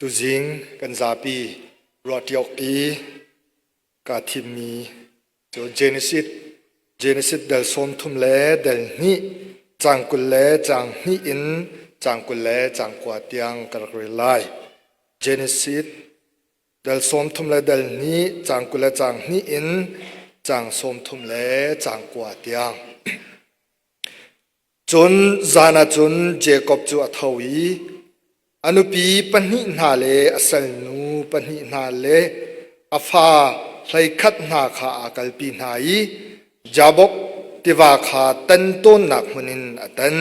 Tuzing kan zapi ruahṭi awk i kaa thimmi cu Genesis Genesis dal 30 le dal hnih caang 20 le caang hnih in caang 20 le caang kua tiang ka rak rel lai. Genesis dal 30 le dal hnih caang 20 le caang hnih in caang 30 le caang kua tiang. Cun zan ah cun Jakob cu a tho i a nupi pahnih hna le a salnu pahnih hna le a fa 11 hna kha aa kalpi hna i Jabbok tiva kha tan tawnnak hmun in a tan.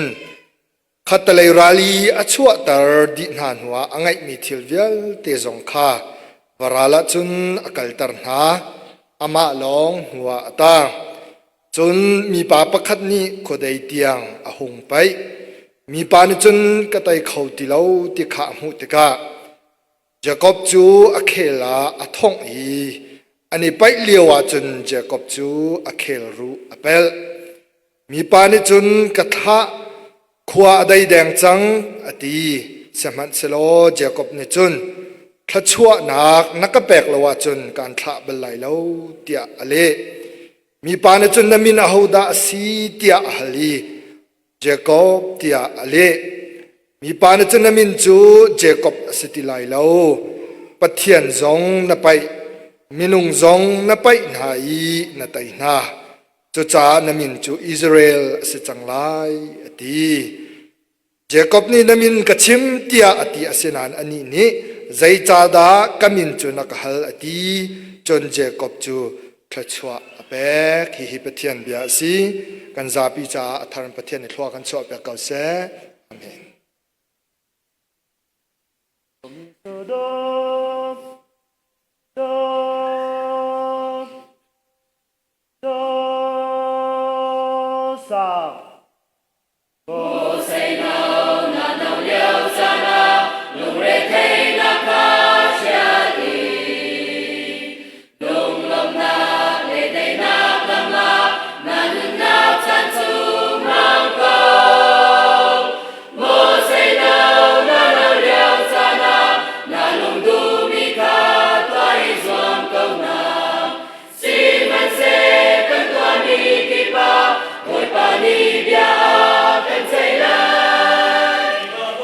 Khattelei ral i a chuahter dih hna hnuah a ngeihmi thil vialte zong kha varal ah cun a kalter hna, amah lawng hnuah a tang. Cun mipa pakhat nih khuadei tiang a hung paih. Mipa nih cun ka tei kho ti lo ti kha a hmuh tikah Jakob cu a khel ah a thongh i an i paih lio ah cun Jakob cu a khel ruh a pelh. Mipa nih cun ka thlah, khua a dei deng cang, a ti. Sihmanhsehlaw Jakob nih cun thluachuahnak na ka pek lo ahcun kaan thlah bal lai lo, tiah a leh. Mipa nih cun na min ahodah a si tiah a hal i Jakob tiah a leh. Mipa nih cun na min cu Jakob a si ti lai lo. Pathian zong na paih, minung zong na paih hna i na tei hna. Cucaah na min cu Israel a si cang lai, a ti. Jakob nih na min ka chim tiah a ti asinain anih nih zeicahdah ka min cu na ka hal a ti. Cun Jakob cu thluachuah a pek. Hihi Pathian bia a si. Kan zapi caah a thar in Pathian nih thlua kan chuah piak ko seh. Amen. Sihmanhseh kan tuahmi kip ah Bawipa nih bia a kan ceih lai.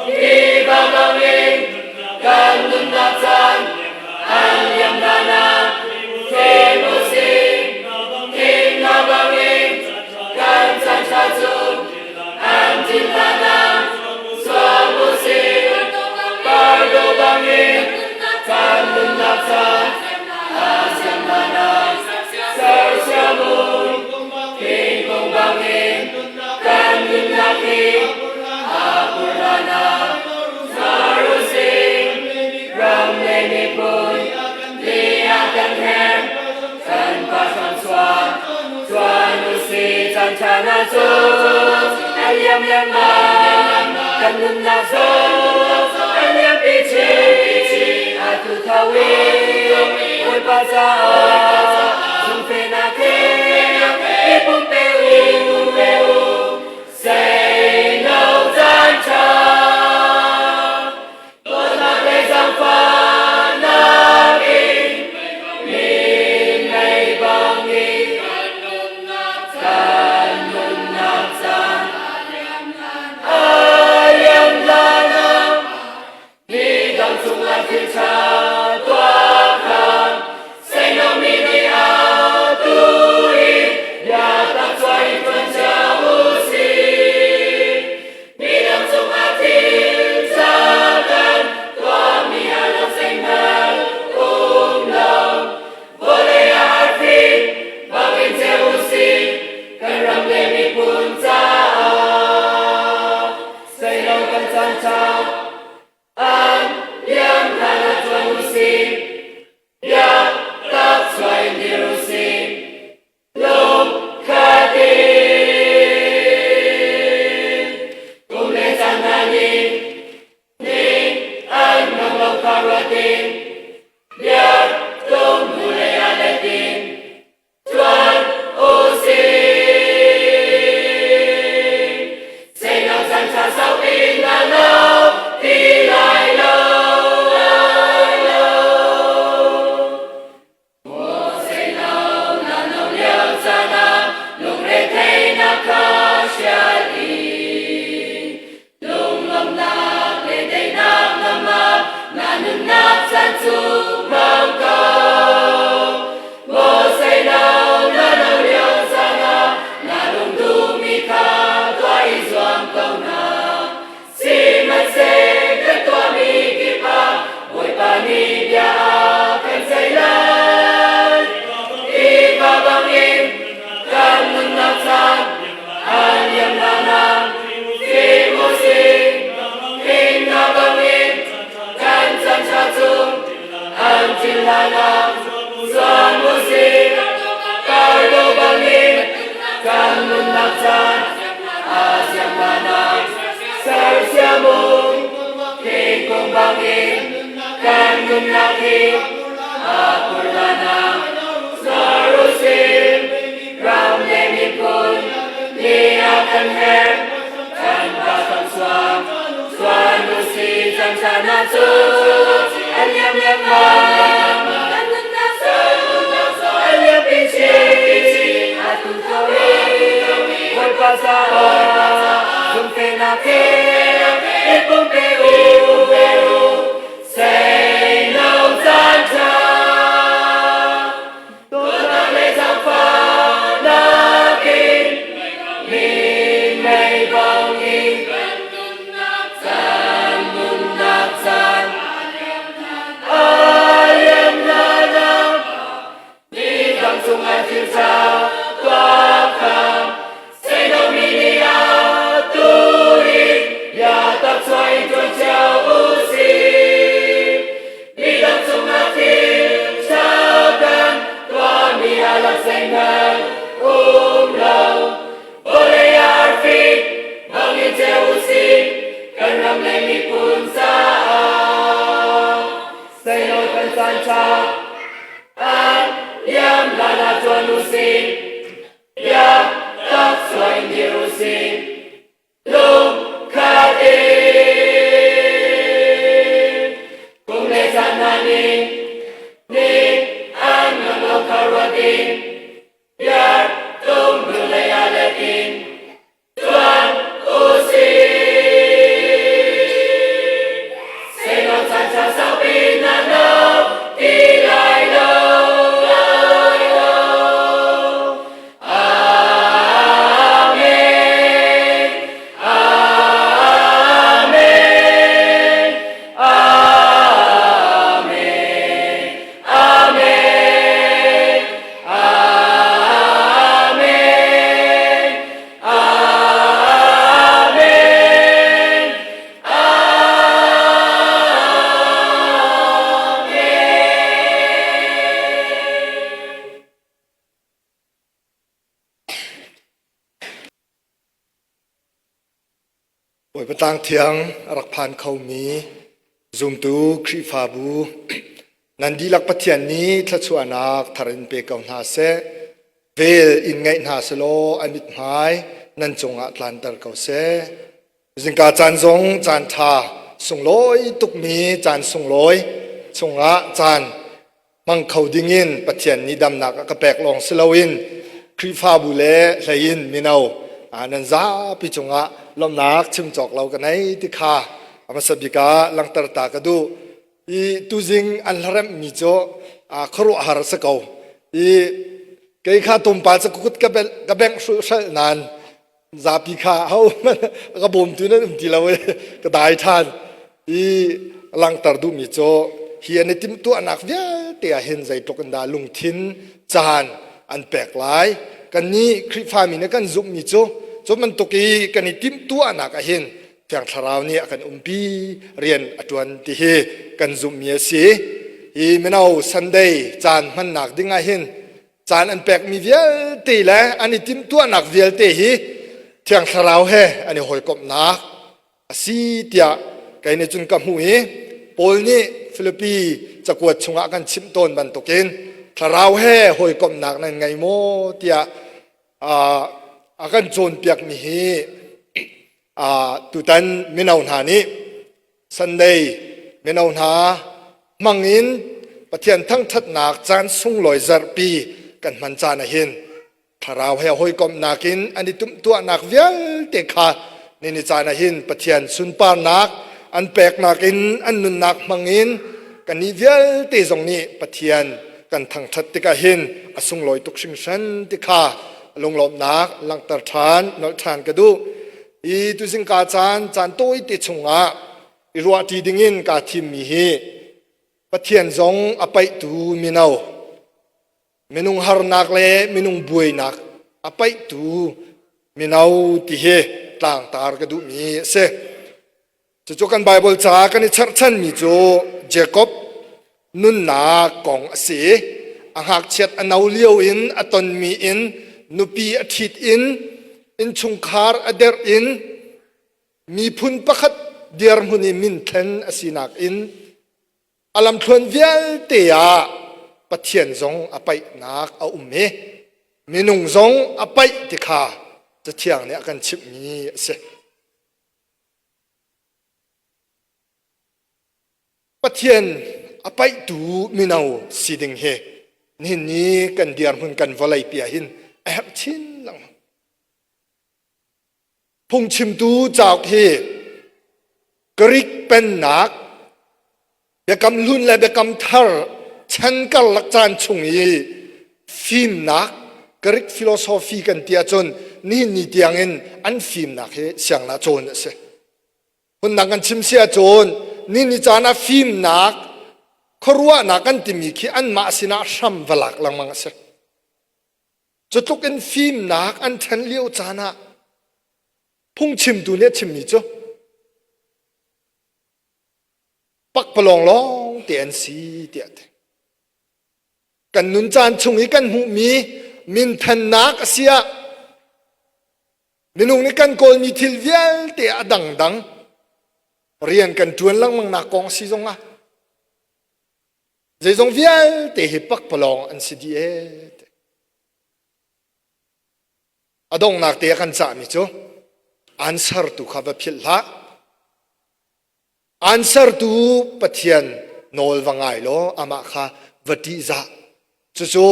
Tiva bangin kan nunnak caan an liam hlan ah fim u sih. Thimnak bangin kan caan ṭha cu an cin hlan ah zuam u sih. Pardo bangin kan nunnak caan Kan nunnak zong a liampi chin atu tho in Bawipa caah zumhfehnak he i pumpe u, seino caan ṭha. Dawtnak le zaangfahnak in minmei bangin kan nunnak caan a liam hlan ah Midang cungah thil ṭha tuah kha seinomi nih a tu i biatak chuah in ṭuan cio u sih. Midang cungah thil ṭha kan tuahmi ah lawm zeihmanh um lo. Vawlei ah arfi bangin ceu u sih, kan ram le miphun caah. Seino kan caan ṭha an liam hlan ah ṭuan u sih. Biatak chuah in dir u sih. Lungkhat in kum le caan hna nih ni an hmang lo kha ruat in biak tum hnulei ah let in Tuan u sih. Seino caan ṭha saupi na lo ti lai lo. hlanah zuam u sih. Kardo bangin kan nunnak caan aa siam hlanah sersiam u. Thingkung bangin kan nunnak hi aa pur hlanah zuar u sih. Ram le miphun nih a kan herh. Kan pa kan suang, suan u si cang caan ah cun an liam lengmang. Kan nunnak cu an liam pi chin, atu ko i Bawipa caah zumhfehnak he i pumpe u. Say no caan ṭha. Dawtnak le zaangfahnak in minmei bangin kan nunnak caan a liam hlanah midang cungah thil ṭha tuah kha Seinomi nih atu in biatak chuah in ṭuan cio u sih. Midang cungah thil ṭha kan tuahmi a lak zeihmanh um lo. Vawlei ah arfi bangin ceu u sih, kan ram le miphun caah. Seino kan caan ṭha an liam hlan ah ṭuan u sih. Biatak chuah in dir u sih, lungkhat in. Kum le caan hna nih ni an ngam lo kha ruat in, biar tung hnulei ah let in tuan u sih. Seino caan ṭha saupi na no ti lai lo. Lai lo. Amen. Amen. Amen. Amen. Amen. Amen. Amen. Bawipa Tlang Thiang a rak phan khomi zumtu Khrihfabu nan dihlak Pathian nih thluachuahnak thar in pe ko hna seh. Vel in ngaih hna selaw a mithmai nan cungah tlanter ko seh. Zingka caan zong caan ṭha sunglawi tukmi caan sunglawi chungah caan hmang kho dingin Pathian nih damnak a ka pek lawng si loin Khrihfabu le hleiin mino nan zapi cungah lawmhnak chim cawk lo ka nei ti kha a hmasa bik ah langhter ta ka duh. I tuzing an hlaremhmi cu khuaruahhar a si ko. I kei kha tumpa cu kut ka bengh hrulh nain zapi kha ho ka bawmtu nan um ti lo i ka dai ṭhan. I langhter duhmi cu hi an i timhtuahnak vialte ah hin zeitluk in dah lungthin caan an pek lai. Kannih Khrihfami nih kan zumhmi cu cu bantuk i kan i timhtuahnak ah hin Thiang Thlarau nih a kan umpi rian a ṭuan ti hi kan zumhmi a si. Hi mino Sunday caan hmannak ding ah hin caan an pekmi vialte le an i timhtuahnak vialte hi Thiang Thlarau he an i hawikomhnak a si tiah kei nih cun ka hmuh i Paul nih Filipi cakuat chungah kan chimh tawn bantukin Thlarau he hawikomhnak nan ngei maw tiah a kan cawnpiakmi hi tutan mino hna nih Sunday mino hna hmangin Pathian thangṭhatnak caan sunglawi zarhpi kan hman caan ah hin thlarau he hawikomhnak in an i tumhtuahnak vialte kha nini caan ah hin Pathian sunparnak an peknak in an nunnak hmangin kannih vialte zong nih Pathian kan thangṭhat tikah hin a sunglawi tuk hringhran ti kha lunglawmhnak langhter ṭhan nolh ṭhan ka duh. I tuzingka caan caan tawite chungah i ruahṭi dingin kaa thimmi hi Pathian zong a paihtu mino, minung harnak le minung buainak a paihtu mino ti hi tlangtar ka duhmi a si. Cucu kan Baibal ca kan i cherhchanmi cu Jakob Nunnak kong a si. A ngakchiat a no lio in a tonmi in nupi a ṭhit in innchungkhar a derh in miphun pakhat dirhmun i minthlen a sinak in a lamthluan vialte ah Pathian zong a paihnak a um i minung zong a paih ti kha Cathiang nih a kan chimhmi a si. Pathian a paihtu mino si ding hi nihin ni kan dirhmun kan vawlei pi ah hin a herh chin lengmang. Phungchimtu cauk hi Greek pennak Biakam Hlun le Biakam Thar chan karlak caan chung i fimnak Greek philosophy kan ti ahcun nihin ni tiangin an fimnak hi siangna cawn a si. Phundang kan chim si ahcun ni ni caan ah fimnak khuaruahnak kan timi khi anmah sinah hram va lak lengmang a si. Cu tluk in fimnak an ṭhen lio caan ah phungchimtu nih a chimmi cu pakpalawng lawng te an si tiah a ti. Kan nun caan chung i kan hmuhmi minthannak a si ah Minung nih kan kawlmi thil vialte a dangdang rian kan ṭuan lengmangnak kong si zongah zeizong vialte hi pakpalawng an si dih ee. A donghnak te a kan cahmi cu an sertu kha va philh hlah. An sertu Pathian nawl va ngai law amah kha va ṭihzah. Cucu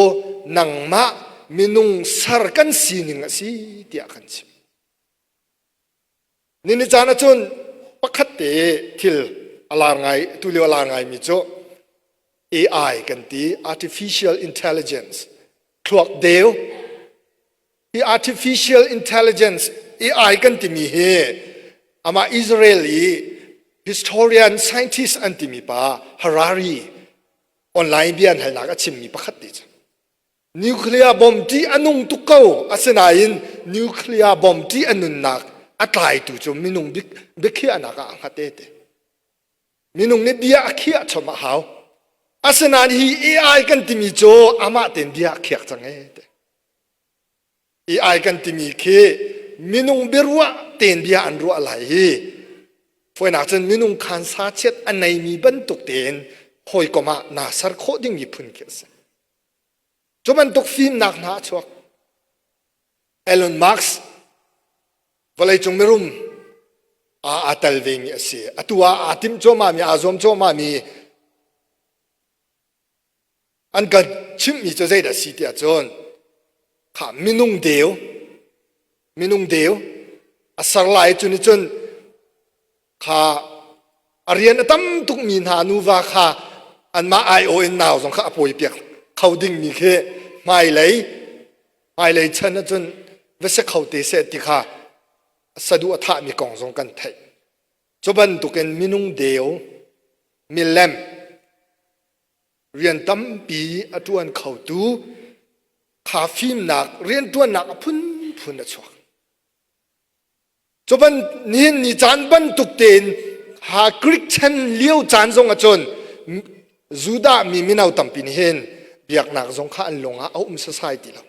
nangmah minung ser kan sining a si tiah kan chim. Nini caan ahcun pakhat te thil a lar ngai tu lio a lar ngaimi cu AI kan ti artificial intelligence thluak deu Hi artificial intelligence AI kan timi hi amah Israel i historian scientist an timi pa Harari online bia an halnak a chimmi pakhat te cu nuclear bomb ṭih a nung tuk ko asinain nuclear bomb ṭih a nunnak a tlaitu cu minung biakhiahnak ah a hngat te te minung nih bia a khiah chom a hau asinain hi AI kan timi cu amah tein bia a khiak cang e te AI kan timi khi minung biaruah tein bia an ruah lai hi foinak cun minung khan sa chiat a neimi bantuk tein hawikom ah naa ser khawh dingmi phun khi a si. Cu bantuk fimnak hna a chuak. Elon Musk vawleicung mirum aa tel vemi a si. Atu ah aa timh cuahmahmi, aa zuam cuahmahmi An kan chimhmi cu zeidah si tiah cun kha minung deu minung deu a ser lai cu nih cun kha a rian a tam tukmi hna nuva kha anmah aiawh in nau zong kha a pawi piak kho dingmi khi hmailei hmailei chan ahcun va si kho te seh ti kha saduh a thahmi kong zong kan theih. Cu bantukin minung deu milem rian tampi a ṭuan khotu kha fimnak rianṭuannak a phunphun a chuak. Cu ban nihin ni caan bantuk tein ha Greek chan lio caan zong ahcun Judah mi mino tampi nih hin biaknak zong kha an lung ah a um sasai ti lo.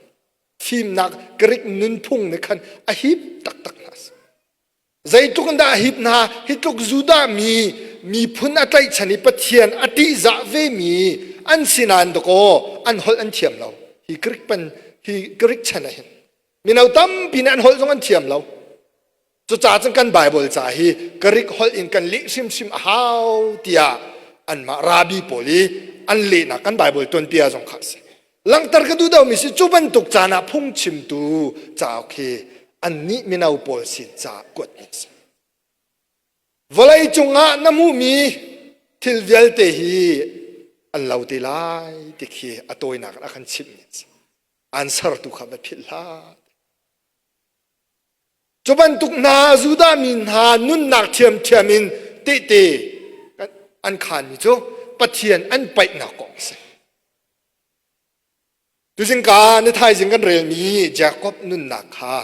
Fimnak Greek nunphung nih khan a hip taktak hna. Zeitluk in dah a hip hna? Hi tluk Judah mi miphun a tlaihchan i Pathian a ṭihzah vemi an si nain dakaw an holh an thiam lo. Hi Greek pan hi Greek chan ah hin mino tampi nih an holh zong an thiam lo. Cucaah cun kan Bible ca hi Greek holh in kan leh hrimhrim a hau tiah anmah rabi pawl i an lehnak kan Bible tuanbia zong kha a si. Langhter ka duh deuhmi si cu bantuk caan ah phungchimtu cauk hi annih mino pawl sin ca kuatmi a si. Vawlei cungah na hmuhmi thil vialte hi an lo te lai ti khi a tawinak in a kan chimhmi a si. An sertu kha va philh hlah. Cu bantuk hna Judah mi hna nunnak ṭhiamṭhiam in tehte an khaanmi cu Pathian an paihnak kong a si. Tuzing ka ni thaizing kan relmi Jacob nunnak kha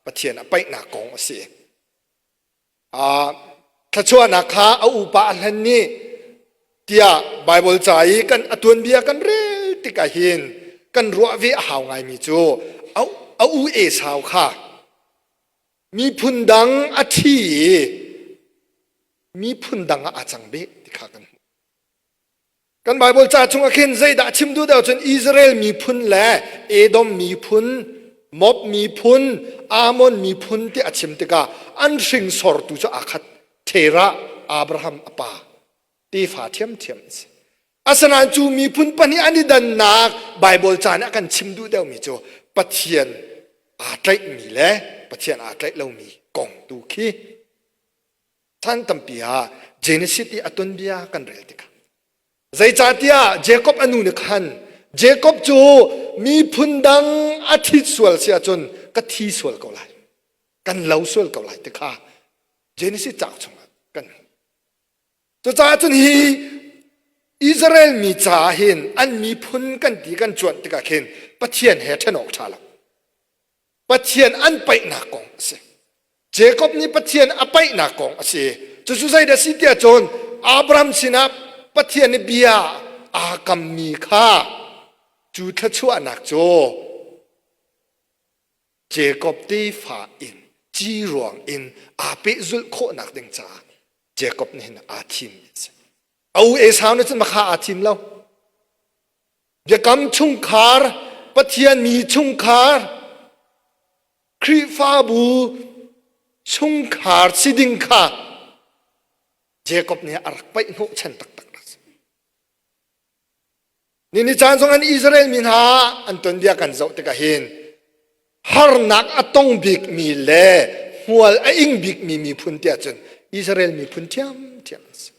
Pathian a paihnak kong a si. Thluachuahnak kha a upa a hlen nih Tiah Baibal ca i kan a tuanbia kan rel tikah hin kan ruah ve a hau ngaimi cu a u Esau kha miphun dang a thi i miphun dang ah aa cang beh ti kha kan hmuh. Kan Baibal ca chungah khin zeidah chim duh deuh cun Israel miphun le Edom miphun, Moab miphun, Ammon miphun ti a chim tikah an hringsortu cu aa khat. Terah Abraham a pa tefa ṭhiamṭhiam an si. Asinain cu miphun pahnih an i dannak Baibal ca nih a kan chim duh deuhmi cu Pathian aa tlaihmi le Pathian aa tlaih lomi kong tu khi chan tampi ah Genesis i a tuanbia kan rel tikah zeicahtiah Jacob a nu nih khan Jacob cu miphun dang a ṭhit sual si ahcun ka thi sual ko lai kan lo sual ko lai ti kha Genesis cauk chungah kan hmuh. Cucaah cun hi Israel mi caah hin an miphun kan ti kan cuanh tikah khin Pathian he ṭhen awk ṭha lo. Pathian an paihnak kong a si. Jacob nih Pathian a paihnak kong a si. Cucu zeidah si tiah cun Abraham sinah Pathian nih bia aa kammi kha cu thluachuahnak cu Jacob tefa in ci ruang in aa pehzulh khawhnak ding caah Jacob nih hin aa thim a si. A u Esau nih cun makha aa thim lo. Biakam chungkhar, Pathian mi chungkhar, Khrihfabu chungkhar si ding kha Jacob nih a rak paih hnawh chan taktak a si. Nini caan zong an Israel mi hna an tonbia kan zoh tikah hin harnak a tong bikmi le hmual a ing bikmi miphun tiah cun Israel miphun ṭhiamṭhiam an si.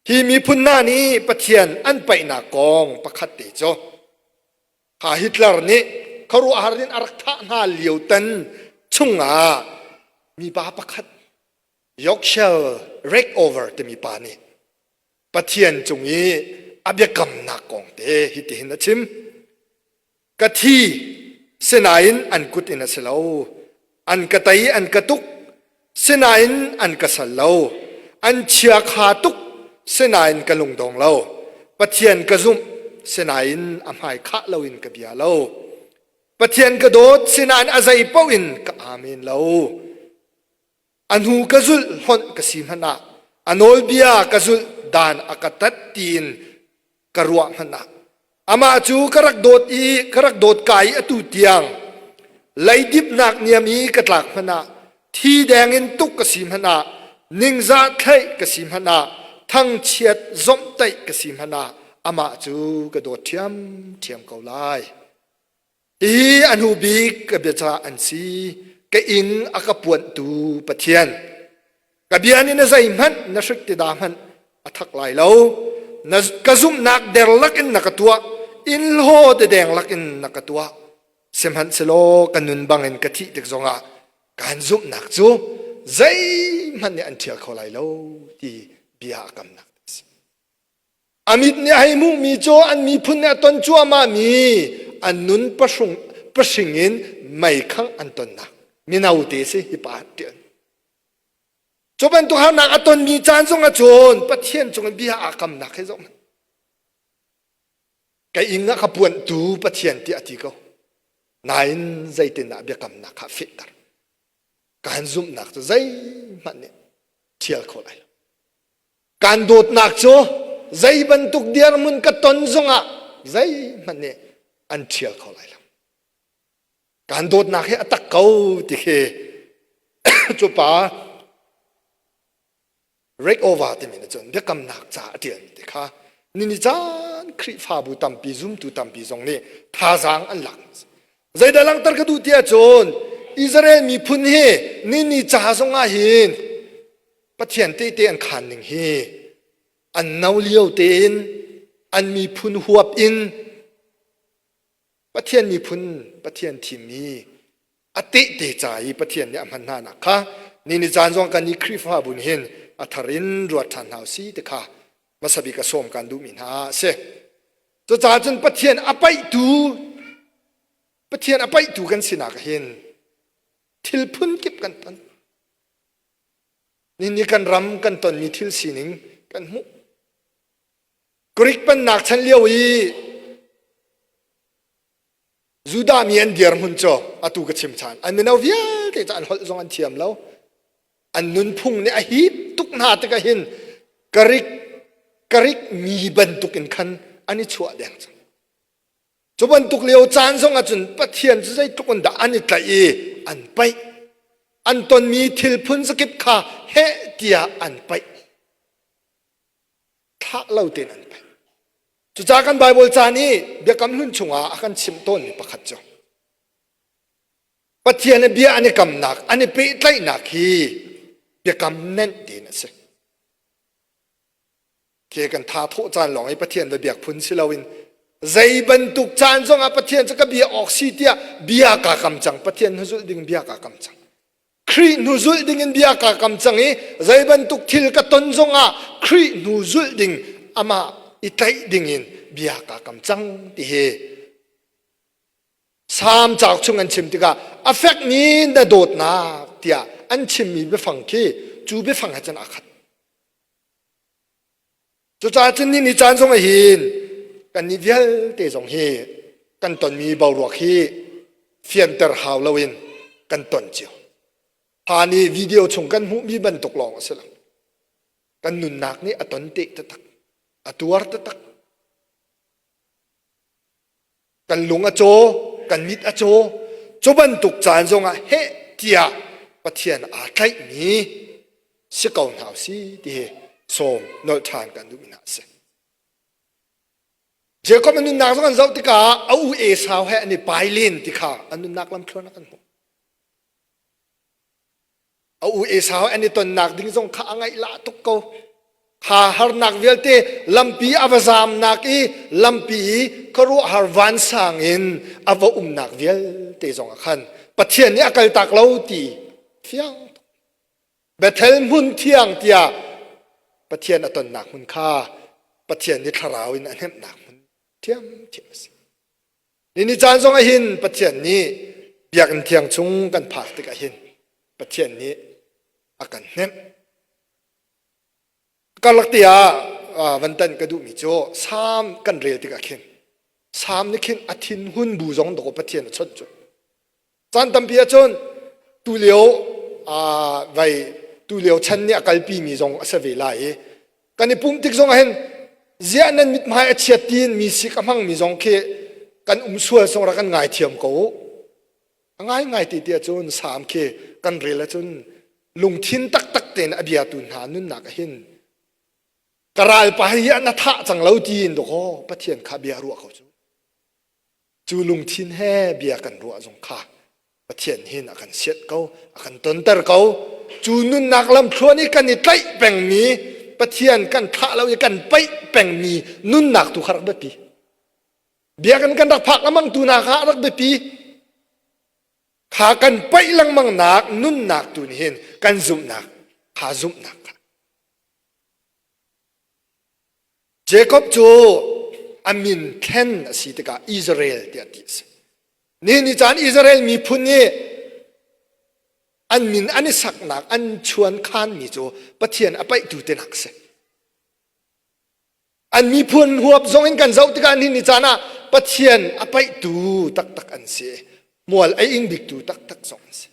Hi miphun hna nih Pathian an paihnak kong pakhat te cu kha Hitler nih khuaruahhar in a rak thah hna lio tan chungah mipa pakhat Yorkshire Rickover timi pa nih Pathian cung i a biakamnak kong te hitihin a chim. Ka thi sinain an kut in a si lo. An ka tei an ka tuk sinain an ka sal lo. An chia kha tuk sinain ka lungdong lo. Pathian ka zumh sinain a hmai khah loin ka bia lo. Pathian ka dawt sinain a zei paoh in ka amen lo. A hnu ka zulh hlonh ka si hmanh ah a nawlbia ka zulh dan a ka tat tiin ka ruah hmanh ah amah cu ka rak dawt i ka rak dawt ka i atu tiang leidipnak niam i ka tlak hmanh ah thi deng in tuk ka si hmanh ah ningzah thlaih ka si hmanh ah thangchiat zomhtaih ka si hmanh ah amah cu ka dawt ṭhiamṭhiam ko lai. Hihi a hnu bik ka biacah an si. Ka inn a ka puanhtu Pathian. Ka bia nih na zeihmanh na hrik ti dah hmanh a thak lai lo. Na ka zumhnak der lakin na ka tuah. Inn hlaw te deng lakin na ka tuah. Sihmanhsehlaw ka nun bangin ka thih tik zongah kaan zumhnak cu zeihmanh nih an ṭhial kho lai lo ti bia a kamnak a si. A mit nih a hei hmuhmi cu an miphun nih a ton cuahmahmi an nun pahring in meikhangh an tonnak mino te si hi pa ṭial. Cu bantuk harnak a tonmi caan zong ah cun Pathian cung in bia aa kamnak hi zoh hmanh. Ka inn ah ka puanhtu Pathian tiah a ti ko. Nain zeitindah biakamnak kha fehter. Kaan zumhnak cu zeihmanh nih ṭhial kho lai lo. Kan dawtnak cu zei bantuk dirhmun ka ton zongah zeihmanh nih an ṭhial kho lai lo. Kan dawtnak hi a tak ko ti khi cu pa Rickover timi nih cun biakamnak ca a ṭialmi te kha nini caan Khrihfabu tampi zumtu tampi zong nih thazaang an lak. Zeidah langhter ka duh tiah cun Israel miphun hi nini ca zongah hin Pathian tehte an khaan ning hi an no lio tein an miphun huap in Pathian miphun Pathian thimmi a tehte ca i Pathian nih a hman hna nak kha ni ni caan zong kan i Khrihfabu nih hin a thar in ruat ṭhan hna usih ti kha hmasa bik a sawm kan duhmi hna a si. Cucaah cun Pathian a paihtu Pathian a paihtu kan sinak hin thil phun kip kan ton. Nihin ni kan ram kan tonmi thil sining kan hmuh. Greek pennak chan lio i Judah mi an dirhmun cu atu ka chim ṭhan. An mino vialte cu an holh zong an thiam lo. An nunphung nih a hip tuk hna tikah hin Greek Greek mi bantukin khan an i chuah deng cang. Cu bantuk lio caan zong ahcun Pathian cu zeitluk in dah an i tlaih i an paih. An tonmi thil phun zakip kha heh tiah an paih. Thlah lo tein an paih. Cucaah kan Baibal ca nih Biakam Hlun chungah a kan chimh tawnmi pakhat cu Pathian i bia an i kamnak, an i pehtlaihnak hi biakam nenh tein a si. Khi kan tha thawh caan lawng i Pathian va biak phun si loin zei bantuk caan zongah Pathian cu ka bia awk si tiah bia kaa kam cang. Pathian hnuzulh ding bia kaa kam cang. Khrih hnu zulh ding in bia kaa kam cang i zei bantuk thil ka ton zongah Khrih hnu zulh ding amah i tlaih ding in bia kaa kam cang ti hi Salm cauk chung an chim tikah a fekmi na dawtnak tiah an chimmi biafang khi cu biafang he cun aa khat. Cucaah cun ni ni caan zong ah hin kannih vialte zong hi kan tonmi boruak hi fianter hau loin kan ton cio. Hlan i video chung kan hmuhmi bantuk lawng a si lo. Kan nunnak nih a ton te taktak, a tuar taktak. Kan lung a caw, kan mit a caw. Cu bantuk caan zongah heh tiah Pathian aa tlaihmi si ko hna si ti hi sawm nolh ṭhan kan duhmi hna a si. Jacob a nunnak zong an zoh tikah a u Esau he an i pai len ti kha an nunnak lamthluan ah kan hmuh. A u Esau an i tonnak ding zong kha a ngaihlah tuk ko. Kha harnak vialte lampi a va zamnak i lampi i khuaruahhar vansang in a va umnak vialte zong ah khan Pathian nih a kaltak lo ti fiang tuk. Bethel hmun thiang tiah Pathian a tonnak hmun kha Pathian nih thlarau in a hnemhnak hmun ṭhiamṭhiam a si. Ni caan zong ah hin Pathian nih biakinn thiang chung kan phak tikah hin Pathian nih a kan hnemh. Karlak te ah van tan ka duhmi cu Salm kan rel tikah khin Salm nih khin a thinhun bu zong dawk Pathian a chawnh cu. Caan tampi ahcun tulio vai tulio chan nih a kalpi mi zong a si ve lai i kan i pumh tik zong ah hin ziah nan mithmai a chiat tiin mi sik a hmang mi zong khi kan um sual song rak kan ngaithiam ko u. A ngaingai ti ti ahcun Salm khi kan rel ahcun lungthin taktak tein a biatu hna nunnak ah hin ka ralpa hi na thah cang lo tiin dawkaw Pathian kha bia ruah ko cu. Cu lungthin he bia kan ruah zong kha Pathian hin a kan sianh ko, a kan tonter ko. Cu nunnak lamthluan i kan i tlaih pengmi, Pathian kan thlah lo i kan paih pengmi nunnak tu kha rak biapi. Biakinn kan rak phak lengmang tu hna kha rak biapi. Kha kan paih lengmang nak nunnak tu nih hin kan zumhnak, kha zumhnak kha Jacob cu a min thlen a si tikah Israel tiah ti a si. Nihin ni caan Israel miphun nih an min an i saknak an chuankhanmi cu Pathian a paihtu tinak a si. An miphun huap zong in kan zoh tikah nihin ni caan ah Pathian a paihtu taktak an si. Mual a ing biktu taktak zong an si.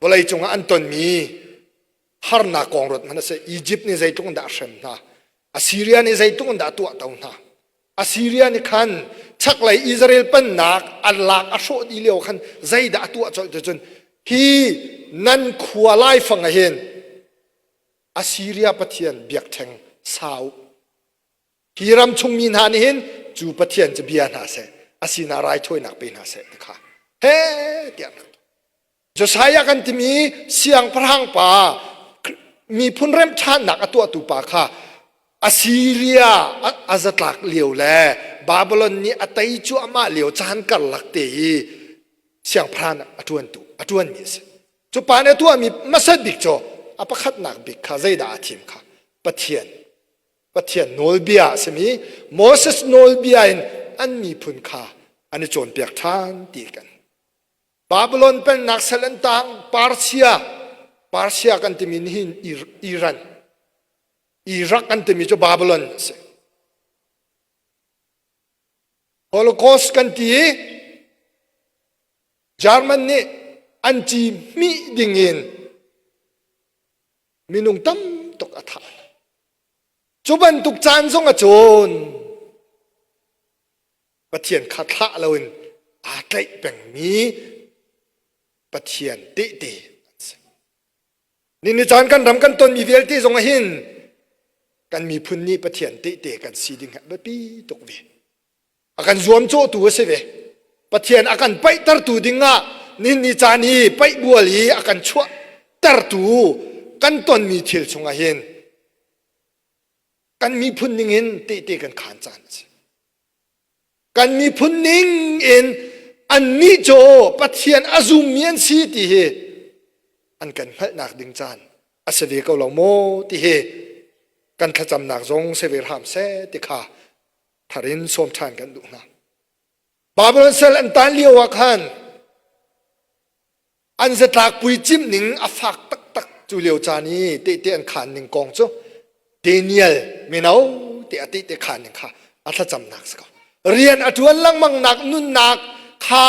Vawleicung ah an tonmi harnak kong ruat hmanh a si. Egypt nih zeitluk in dah a hrem hna. Assyria nih zeitluk in dah a tuahto hna. Assyria nih khan chaklei Israel pennak a lak a hrawh dih lio khan zeidah a tuah colh ti cun hi nan khua laifang ah hin Assyria pathian biakṭheng sau hi ram chungmi hna nih hin cu pathian cu bia hna seh a sinah raithawinak pe hna seh ti kha he tiah rak Josiah kan timi siangpahrang pa miphun remṭhannak a tuahtu pa kha Assyria a zatlak lio le Babylon nih a tei cuahmah lio caan karlak te i siangpahrang a ṭuantu a ṭuanmi a si. Cu pa nih a tuahmi hmasat bik cu a pakhatnak bik kha zeidah aa thim kha Pathian Pathian nawlbia a simi Moses nawlbia in an miphun kha an i cawnpiak ṭhan ti kan Babylon pennak sal an tang Persia. Persia kan timi nihin Iran, Iraq kan timi cu Babylon a si. Holocaust kan ti i German nih an ci hmih dingin minung tam tuk a thah. Cu bantuk caan zong a cawn. Pathian kha thlah loin aa tlaih pengmi Pathian tehte an si. Ni caan kan ram kan tonmi vialte zong ah hin kan miphun nih Pathian tehte kan si ding hi a biapi tuk ve. A kan zuamcawhtu a si ve. Pathian a kan paihtertu ding ah nihin ni caan hi paih bual hi a kan chuahtertu kan tonmi thil chungah hin kan miphun ning in tehte kan khaan caan a si. Kan miphun ning in annih cu Pathian a zummi an si ti hi an kan hngalhnak ding caan a si ve ko lo maw ti hi kan thlacamnak zong si ve hram seh ti kha thar in sawm ṭhan kan duh hna. Babylon sal an tan lio ah khan an zatlak puicimh ning a fak taktak cu lio caan i tehte an khaan ning kong cu Daniel mino te a tehte khaan ning kha a thlacamnak si ko. Rian a ṭuan lengmang nak nunnak kha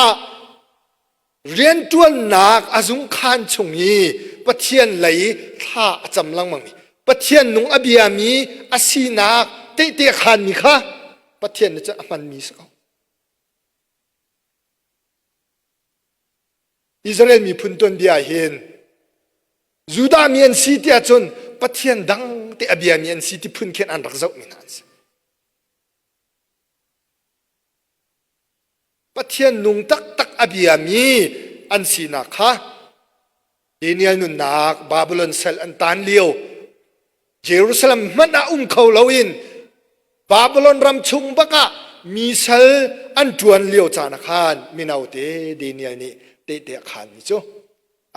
rianṭuannak a zungkhaan chung i Pathian lei thla a cam lengmang mi Pathian nung a biami a sinak tehte a khaanmi kha Pathian nih cun a hmanmi si ko. Israel miphun tuanbia hin Judah mi an si tiah cun Pathian dang te a biami an si ti phun khin an rak zohmi hna an si. Pathian nung taktak a biami an sinak kha Daniel nunnak Babylon sal an tan lio Jerusalem hmanh ah um kho loin Babylon ram chung bak ah mi sal an ṭuan lio caan ah khan mino te Daniel nih tehte a khaanmi cu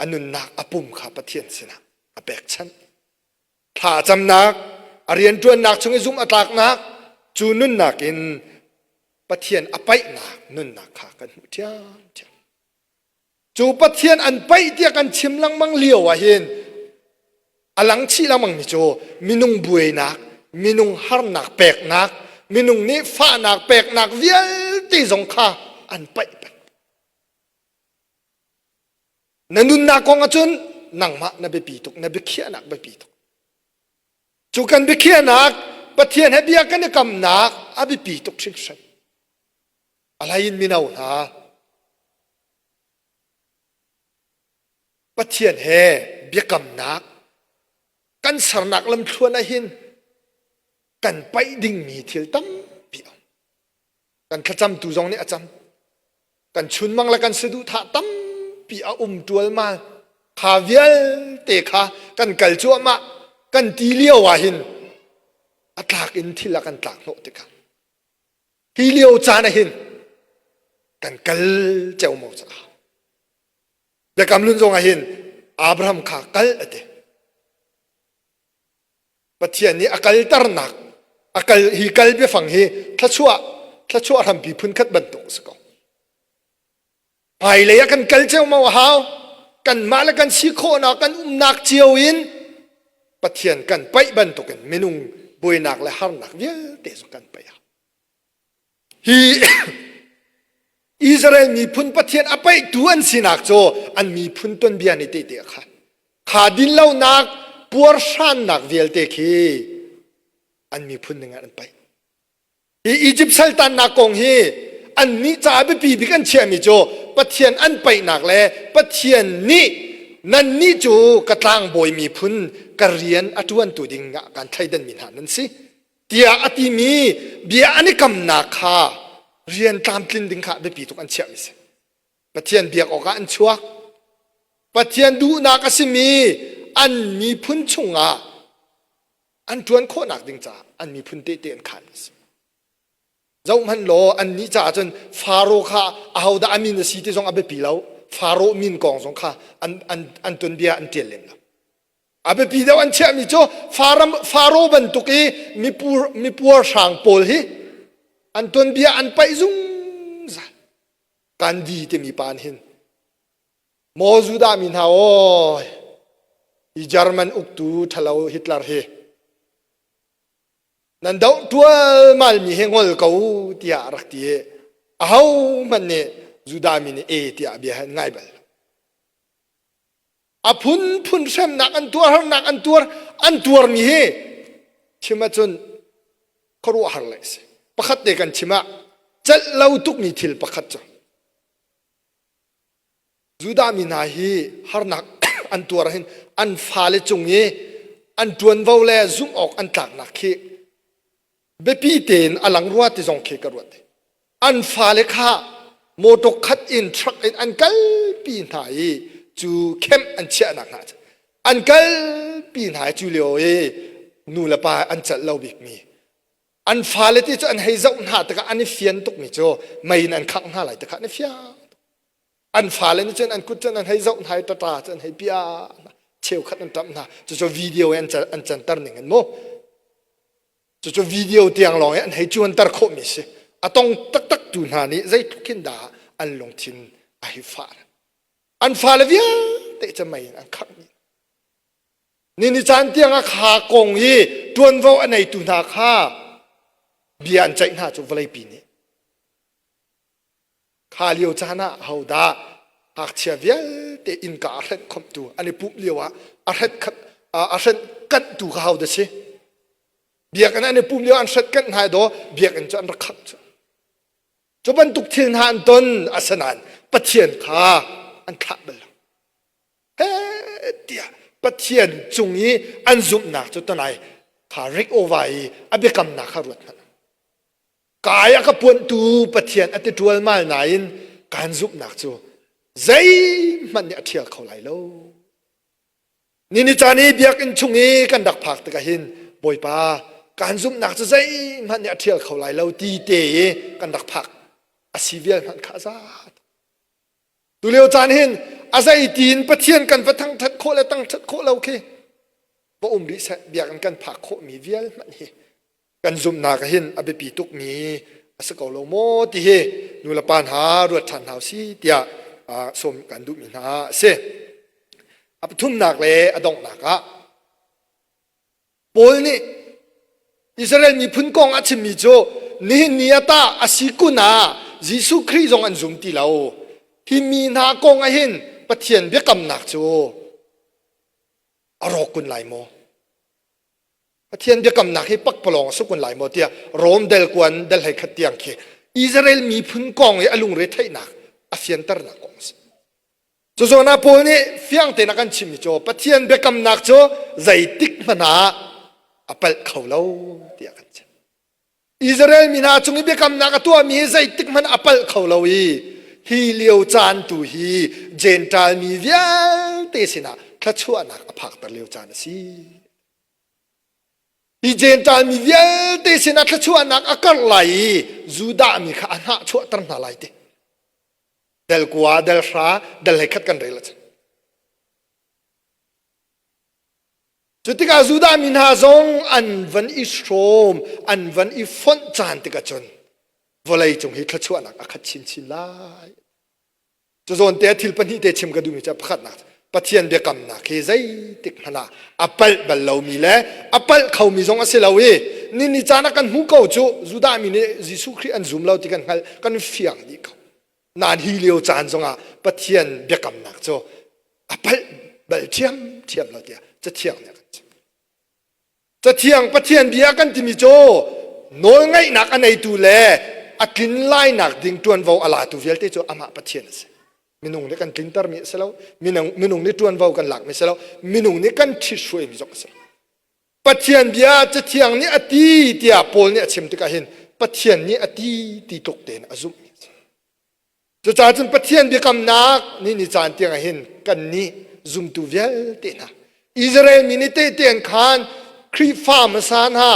a nunnak a pum kha Pathian sinah a pekchanh. Thla a camnak, a rianṭuannak chung i zumh a tlaknak cu nunnak in Pathian a paihnak nunnak kha kan hmuh ṭhiamṭhiam. Cu Pathian an paih tiah kan chim lengmang lio ah hin a lang chih lengmang mi cu minung buainak, minung harnak peknak, minung nih fahnak peknak vialte zong kha an paih peng. Na nunnak kong ahcun nangmah na biapi tuk, na biakhiahnak biapi tuk. Cu kan biakhiahnak Pathian he bia kan i kamnak a biapi tuk hringhran. A hlei in mino hna Pathian he biakamnak kan sernak lamthluan ah hin kan paih dingmi thil tampi a um. Kan thlacamtu zong nih a cam. Kan chunmang le kan saduhthah tampi a um ṭualmal. Kha vialte kha kan kal cuahmah kan ti lio ah hin a tlak in thil a kan tlak hnawh tikah hi lio caan ah hin kan kal ceomo caah biakam hlun zong ah hin Abraham kha kal a ti. Pathian nih a kalternak a kal hi kal biafang hi thluachuah thluachuah hrampi phunkhat bantuk a si ko. Hmailei ah kan kal ceomo a hau. Kanmah le kan si khawhnak kan umnak cio in Pathian kan paih bantukin minung buainak le harnak vialte zong kan paih a Hi Israel miphun Pathian a paihtu an sinak cu an miphun tuanbia nih tehte a khan. Kha dinlonak puarhrannak vialte khi an miphun ning ah an paih. Hi Egypt saltannak kong hi annih caah biapi bik an chiahmi cu Pathian an paihnak le Pathian nih nannih cu ka tlangbawi miphun ka rian a ṭuantu ding ah kan thleidanmi hna nan si. Tiah a timi bia an i kamnak kha rian tlamtlin ding kha biapi tuk an chiahmi si. Pathian biak awkah an chuak. Pathian duhnak a simi an miphun chungah an ṭuan khawhnak ding caah an miphun tehte an khaan a si. Zohhmanh law annih caah cun Faro kha ahodah a min a si ti zong a biapi lo. Faro min kong zong kha an, an, an tuanbia an ṭial lem lo. A biapi deuh an chiahmi cu Faro bantuk i mipuarhrang pawl hi an tuanbia an paih zungzal. Gandhi timi pa nih hin maw Judah mi hna aw. Hi German uktu ṭhalo Hitler hi nan doh ṭualmal mi he ngol ko tiah a rak ti i ahohmanh nih Judah mi nih e tiah bia an ngai bal. A phunphun hremnak an tuar harnak an tuar an tuarmi hi chim ahcun khuaruahhar le si. Pakhat te kan chim ah celh lo tukmi thil pakhat cu Judah mi hna hi harnak an tuar hin an fale cung i an ṭuanvo le zumh awk an tlaknak khi biapi tein a lang rua ti zong khi ka ruat. An fale kha motor khat in truck in an kalpi hna i cu camp an chiahnak hna an kalpi hna i cu lio i nu le pa an celh lo bikmi an fale ti cu an hei zoh hna tikah an i fian tukmi cu mei in an khangh hna lai tikah an i fiang. An fale nih cun an kut cun an hei zoh hna i tata cu an hei piah hna. Cheukhat an ṭamh hna. Cucu video i an canter ning in mu. Cucu video tiang lawng i an hei cuanter khawhmi si. A tong taktak tu hna nih zeitluk hin dah an lungthin a hei fah. An fale vialte cu mei in an khangh dih. Nini caan tiang ah kha kong i ṭuanvo a neitu hna kha bia an ceih hna cu vawleipi nih. Kha lio caan ah ahodah ngakchia vialte innka a hrenh khomhtu an i pumh lio ah a hrenh a hrenh kanhtu kha hodah si? Biakinn an i pumh lio an hrenh kanh hna daw biakinn cu an rak khangh cu. Cu bantuk thil hna an ton asinain Pathian kha an thlah bal lo. He tiah Pathian cung i an zumhnak cu tonai kha rik ova i a biakamnak kha ruat hmanh. Kai a ka puanhtu Pathian a ti ṭualmal nain kaan zumhnak cu zeihmanh nih a ṭhial kho lai lo. Nini caan i biakinn chung i kan rak phak tikah hin Bawipa kaan zumhnak cu zeihmanh nih a ṭhial kho lai lo ti te i kan rak phak a si vial hmanh kha a za. Tulio caan hin a zeitin Pathian kan va thangṭhat khawh le thangṭhat khawh lo khi va um rih seh biakinn kan phak khawhmi vial hmanh hi kan zumhnak hin a biapi tukmi a si ko lo maw ti hi nulepa hna ruat ṭhan hna si tiah sawm kan duhmi hna a si. A pathumnak le a donghnak ah Paul nih Israel miphun kong a chimmi cu nihin ni ah tah a si kun ah Jesuh Khrih zong an zum ti lo. Hi mi hna kong ah hin Pathian biakamnak cu a rawk kun lai maw? Pathian biakamnak hi pakpalawng a si kun lai maw tiah Rom del kuan del hlei khat tiang khi Israel miphun kong i a lungre theihnak a fianternak kong a si. Cu zawn ah Paul nih fiang tein a kan chimmi cu Pathian biakamnak cu zeitik hmanh ah a palh kho lo tiah a kan chim. Israel mi hna cung i biakamnak a tuahmi hi zeitik hmanh a palh kho lo i hi lio caan tu hi Jentail mi vialte sinah thluachuahnak a phakter lio caan a si. Hi Jentail mi vialte sinah thluachuahnak a karh lai i Judah mi kha a hnahchuahter hna lai ti. Del kua, del hra, del hlei khat kan rel a Cu tikah Judah mi hna zong an van i hrawm, an van i fonh caan tikah cun vawlei cung hi thluachuahnak a khat chinchin lai. Cu zawn te thil pahnih te chim ka duhmi cu pakhatnak Pathian biakamnak hi zeitik hmanh ah a palh bal lomi le a palh khomi zong a si lo i ni ni caan ah kan hmuh ko cu Judah mi nih Jesuh Khrih an zum lo ti kan hngalh kan fiang dih ko. Nain hi lio caan zongah Pathian biakamnak cu a palh bal ṭhiamṭhiam lo tiah Cathiang nih a kan chimh. Cathiang Pathian bia kan timi cu nawlngaihnak a neitu le a tlin lainak ding ṭuanvo a latu vialte cu amah Pathian a si. Minung nih kan tlintermi a si lo, minung, minung nih ṭuanvo kan lakmi a si lo, minung nih kan ṭhithruaimi zong a si lo. Pathian bia Cathiang nih a ti tiah Paul nih a chim tikah hin Pathian nih a ti ti tluk tein a zumhmi a si. Cucaah cun Pathian biakamnak ni ni caan tiang ah hin kannih zumtu vialte hna Israel mi nih tehte an khaan Khrihfa hmasa hna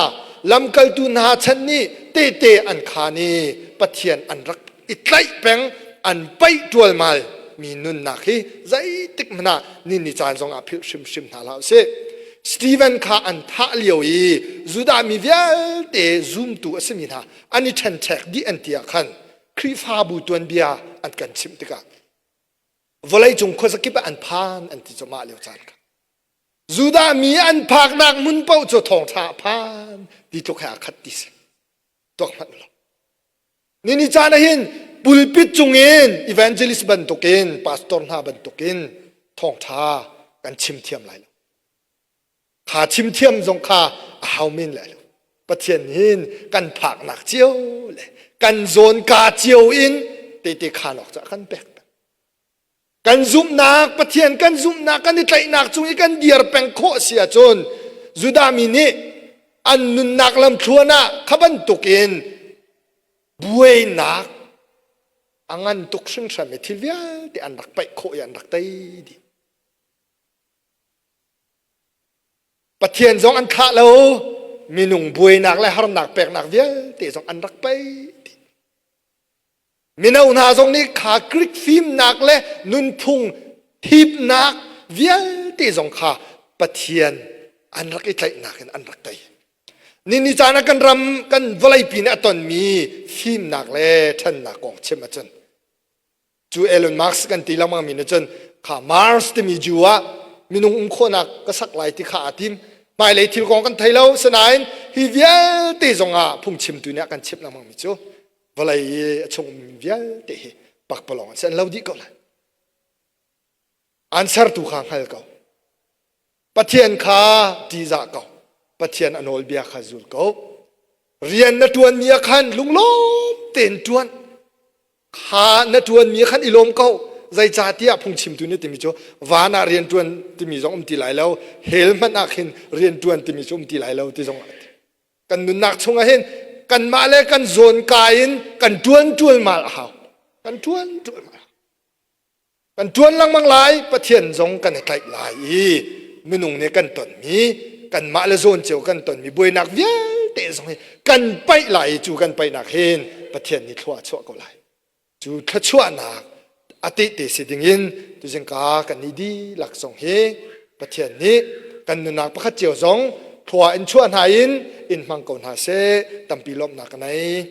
lamkaltu hna chan nih tehte an khaan i Pathian an rak i tlaih peng an paih ṭualmal mi nunnak hi zeitik hmanh ah ni ni caan zong ah philh hrimhrim hna hlah usih. Stephen kha an thah lio i Judah mi vialte zumtu a simi hna an i ṭhenṭhek dih an ti ah khan Khrihfabu tuanbia an kan chimh tikah vawleicung khuazakip ah an phan an ti cu mah lio caan kha. Judah mi an phaknak hmun paoh cu thawngṭha a phan ti tluk he aa khat ti si. Tuak hmanh lo. Nini caan ah hin pulpit cungin evangelist bantukin pastor hna bantukin thawngṭha kan chim thiam lai lo. Kha chim thiam zong kha a hau men lai lo. Pathian hin kan phaknak cio le kan zawnka cio in tehte khaan awk cah kan pek. Kan zumhnak, Pathian kan zumhnak, kan i tlaihnak cung i kan dir peng khawh si ahcun Judah mi nih an nunnak lamthluan ah kha bantukin buainak a ngan tuk hringhran i thil vialte an rak paih khawh i an rak tei dih. Pathian zong an thlah lo, minung buainak le harnak peknak vialte zong an rak paih dih. Mino hna zong nih kha Greek fimnak le nunphung hipnak vialte zong kha Pathian an rak i tlaihnak in an rak tei. Nini caan ah kan ram kan vawleipi nih a tonmi fimnak le ṭhannak kong chim ahcun cu Elon Musk kan ti lengmang mi nih cun kha Mars timi Jew ah minung um khawhnak ka sak lai ti kha aa tim. Hmailei thil kong kan thei lo. Sinain hi vialte zongah phungchimtu nih a kan chimh lengmang mi cu vawlei i a chung ummi vialte hi pakpalawng an si an lo dih ko lai an sertu kha hngal ko pathian kha ṭihzah ko pathian a nawlbia kha zul ko rian na ṭuanmi ah khan lunglawm tein ṭuan kha na ṭuanmi ah khan i lawm ko zeicahtiah phungchimtu nih timi cu van ah rian ṭuan timi zong um ti lai lo hell hmanh ah khin rian ṭuan timi cu um ti lai lo ti zong ah Kan nunnak chungah hin kanmah le kan zawn ka in kan ṭuan ṭualmal a hau. Kan ṭuan ṭualmal. Kan ṭuan lengmang lai, Pathian zong kan i tlaih lai i minung nih kan tonmi, kanmah le zawn cio kan tonmi buainak vialte zong hi kan paih lai i cu kan paihnak hin Pathian nih thlua a chuah ko lai. Cu thluachuahnak a tehte si dingin tuzingka kan i dihlak zong hi Pathian nih kan nunnak pakhat cio zong thlua in chuah hna in in hmang ko hna seh tampi lawmhnak ka nei.